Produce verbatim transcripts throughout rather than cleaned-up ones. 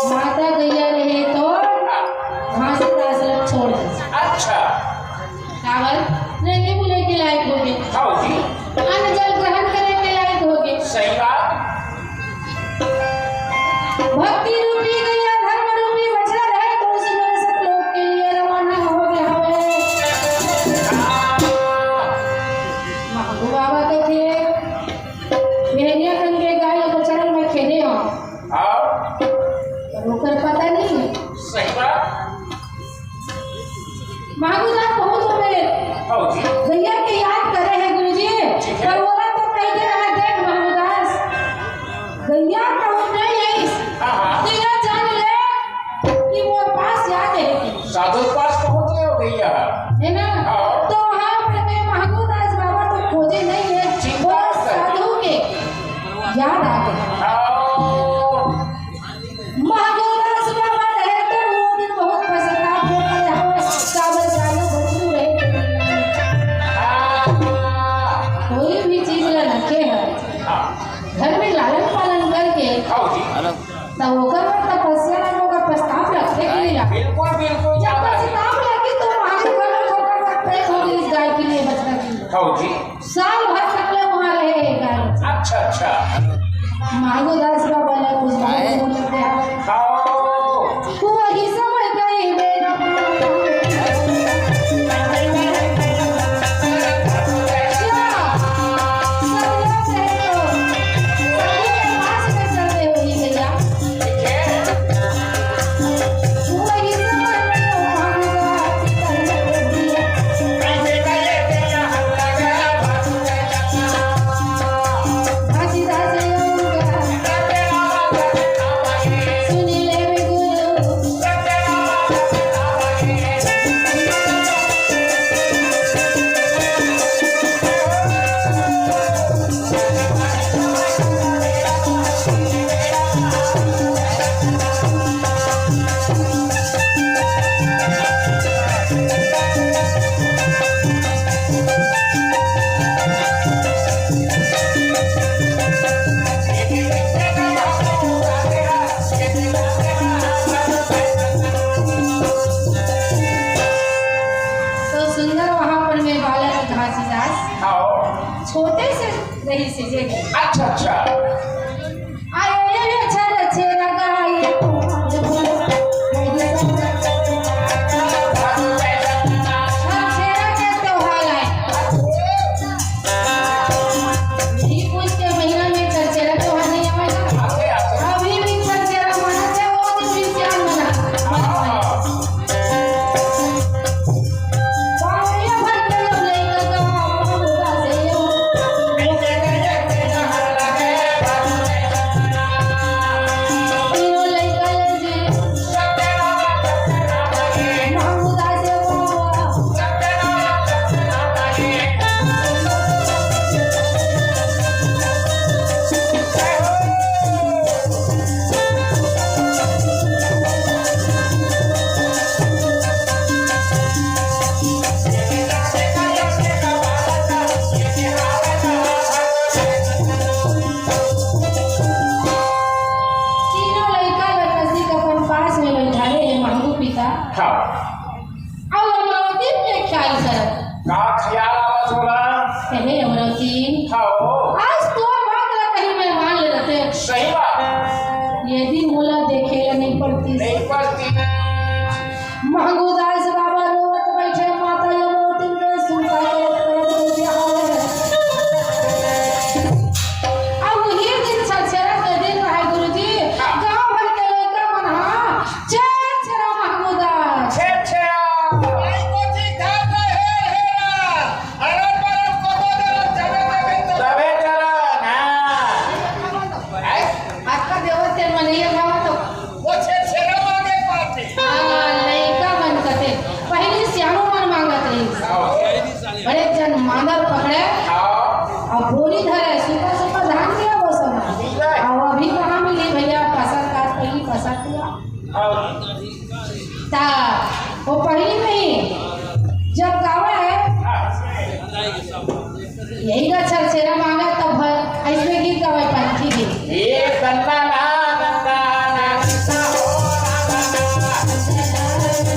माता गैया रहे तो घासीदास ला छोड़ दे। अच्छा। काबर? रेंगे बुले के लायक होगे। हाँ जी। अन्न जल ग्रहण करे के लायक होगे। सही बात। भक्ति रूपी गैया, धर्म रूपी बछड़ा रहे, तो उसी में सब लोग के लिए रवाना होगे हवे। हाँ। महू बाबा कथे, भेड़िया कन के गाय बछड़ा में खेले हो। हाँ। पर ओकर पता नहीं। सही बात। महूदास बहुत होवे। हाँ जी। गैया के याद करे हे गुरुजी। ठीक है। पर ओला तो कह दे रहा, देख महूदास, गैया कहूँ नहीं आइस। हाँ, हाँ। तो यह जान ले कि मोर पास याद है। साधु पास पहुँच गए हो गैया। है ना? हाँ। तो वहाँ पे मैं महूदास बाबा तो खोजे नहीं है। ठीक वो बात है। साधु के याद आ गए। हाँ। महूदास बाबा रहे तो वो दिन बहुत पछताप होत रहे, काबर जानो बछरू रहे। कोई भी चीज ला रखे है, घर में लालन पालन करके, हाँ जी। तब ओकर बर तपस्या ला ओकर पछताप लगथे कि नहीं लगथे? बिल्कुल, बिल्कुल, जब ज्यादा है। पछताप लगी तो वहाँ के घर में ओकर बर प्रेम हो गई इस गाय के लिए, बछड़ा के लिए। हाँ जी। साल भर तक ले वहाँ रहे गाय। अच्छा, अच्छा। महूदास बाबा ने कुछ नहीं बोलते हैं। हाँ। वही समय कई बेर तो सुंदर वहाँ पर में बालक घासीदास। हाँ। छोटे से रहिस हे जे। अच्छा, अच्छा। आए ये छेरा छेरा गाए। छेरा के त्योहार आए। यही पूछ के महीना में छेरा त्योहार नहीं आवेगा। अभी भी छेरा मनाते हैं, वो दिन भी सियान मना। तीनों लइका ल नजदीक अपन पास में बैठाले हे महू पिता। हाँ। अउ अमरावती के ख्याल करत। का ख्याल आवत होला? कहे अमरावती। हाँ हो। आज तोर बात ला कहीं मेहमान ले रहते। सही बात। ये दिन मोला देखे ला नहीं पड़ती। नहीं पड़ती। महंगूदास बाबा रोवत बइठे, माता यमोतिन के सुनता करत करत बइठे हवे। अब उही दिन छेरछेरा के दिन रहे गुरुजी, गांव भर के लइका मन हा छेरछेरा महंगूदास। छेरछेरा। भाई को ठीक ठाक रहे, हेरा। अरे परम को तो जरा जमे जमे तो। जमे जरा, हाँ। आय? आपका देवर तेल मनैया खावा तो। वो छेरछेरा मांगे पाती। हाँ, लइका ता वो पहिली में ही जब गावा है, यही का छरछेरा मांगा तब भर ऐसने गीत गावे, पंथी गीत। ये गंगा ना, गंगा ना, गंगा हो, गंगा ना।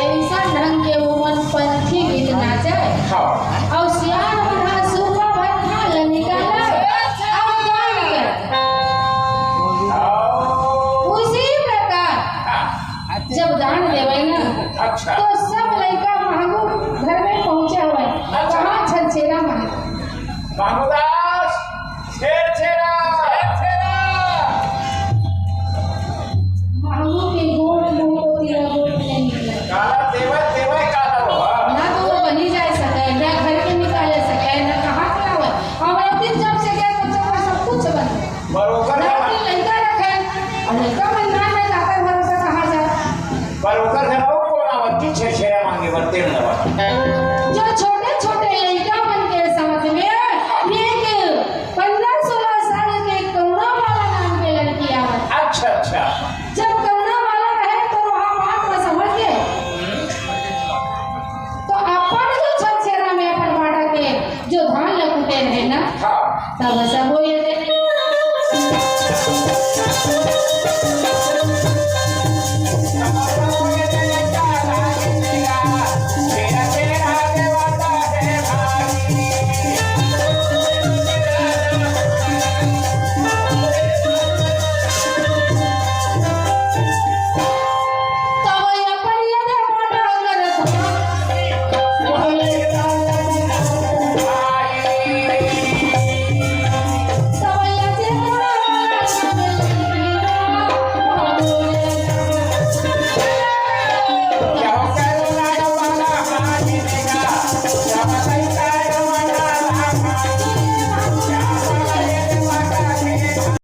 ऐसा ढंग के वो मन पंथी गीत नाचे। हाँ। अउ सियान मन ह सूपा भर धान ल निकाले। अउ दान करे। हाँ। उसी प्रकार हाँ। जब दान देवे ना, अच्छा। तो सब लइका महंगू घर में पहुंचे हवय। अच्छा। वहाँ छरछेरा मारे। महंगू दास, छेरछेरा। छेरछेरा। महंगू के गोठ मुंह कोती ले गोठ नइ निकले। काला देवत देवय काला हो। ना तो वो बनी जाए सके, ना घर के निकाले सके, ना कहाँ के लावे। और एक दिन जब से गए तो चौका सब कुछ बन गया। बरोबर ना है। कोई लइका रखे, और लइका मन ना रहे, जाकर भरोसा कहाँ जाए? पर ओकर घर अउ कोन आवत कि छेरछेरा मांगे बर तेल नवा। जो छोटे-छोटे लइका मन के साथ में एक पन्द्रह सोलह साल के करुणा वाला नाम के लड़की आवत। अच्छा, अच्छा। जब करुणा वाला रहे तो वहाँ बात में समझ गए। तो अपन जो छेरछेरा में अपन बाटा के जो धान ल कूटे रहे ना, हाँ। तब सब